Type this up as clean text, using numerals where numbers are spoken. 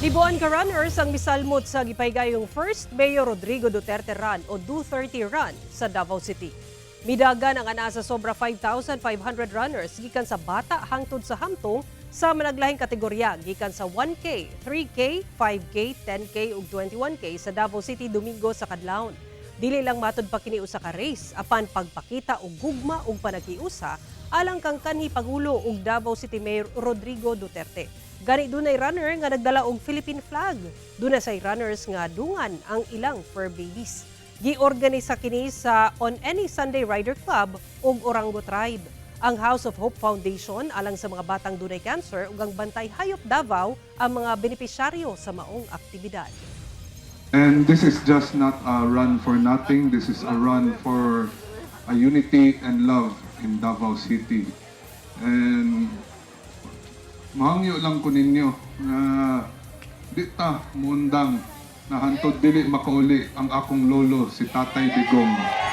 Libuan ka runners ang misalmot sa gipahigayong First Mayor Rodrigo Duterte Run o Do 30 Run sa Davao City. Midagan ang anaa sa sobra 5,500 runners gikan sa bata hangtod sa hamtong sa managlahing kategorya gikan sa 1K, 3K, 5K, 10K ug 21K sa Davao City Domingo sa kadlawon. Dili lang matud pa kini usa ka race apan pagpakita og gugma ug panaghiusa alang kang kanhi Pangulo ug Davao City Mayor Rodrigo Duterte. Gani dunay runner nga nagdala og Philippine flag. Duna say runners nga dungan ang ilang fur babies. Giorganisa kini sa On Any Sunday Rider Club ug Orango Tribe. Ang House of Hope Foundation alang sa mga batang dunay cancer ug ang Bantay Hayop Davao ang mga benepisyaryo sa maong aktibidad. And this is just not a run for nothing. This is a run for a unity and love in Davao City. And mahangyo lang ko ninyo na di ta muundang na hantod dili makauli ang akong lolo, si Tatay Digong.